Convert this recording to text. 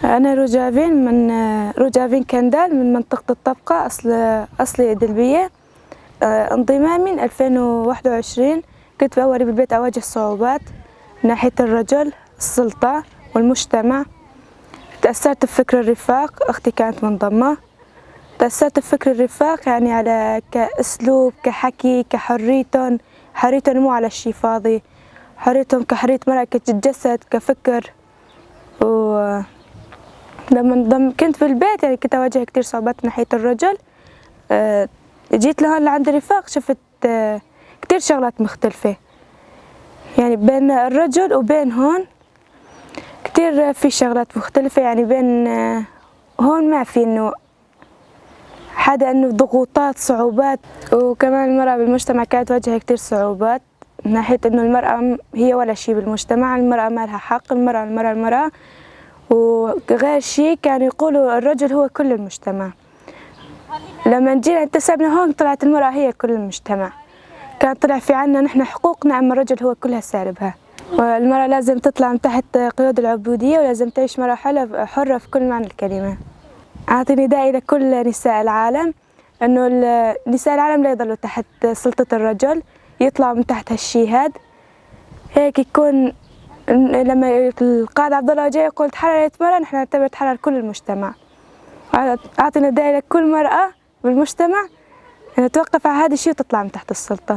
أنا روجافين من روجافين كندال من منطقة الطبقة، أصلي إدلبية. انضمامي من 2021. كنت في أول بالبيت أواجه صعوبات من ناحية الرجل، السلطة والمجتمع. تأثرت بفكر الرفاق، أختي كانت منضمة. تأثرت بفكر الرفاق يعني على كأسلوب، كحكي، كحريتهم، حريتهم مو على شي فاضي، حريتهم كحرية مرأة، كجسد، كفكر. و لما كنت في البيت يعني كنت أواجه كتير صعوبات من ناحية الرجل. جيت لهون لعند الرفاق شفت كتير شغلات مختلفة، يعني بين الرجل وبين هون كتير في شغلات مختلفة. يعني بين هون ما في إنه حدا إنه ضغوطات، صعوبات. وكمان المرأة بالمجتمع كانت تواجه كتير صعوبات من ناحية إنه المرأة هي ولا شي بالمجتمع، المرأة ما لها حق، المرأة المرأة المرأة. وغير شي كانوا يقولوا الرجل هو كل المجتمع. لما جينا انتسبنا هون طلعت المرأة هي كل المجتمع، كان طلع في عنا نحن حقوقنا، أما الرجل هو كلها سالبها. والمرأة لازم تطلع من تحت قيود العبودية، ولازم تعيش مرأة حرة في كل معنى الكلمة. أعطي ندائي لكل نساء العالم إنه نساء العالم لا يضلوا تحت سلطة الرجل، يطلعوا من تحت هالشي هاد. هيك يكون لما القائد عبد الله جاي يقول تحررت مرأة، نحن نعتبر تحرر كل المجتمع. أعطي ندائي لكل مرأة بالمجتمع أن توقف على هذا الشيء وتطلع من تحت السلطة.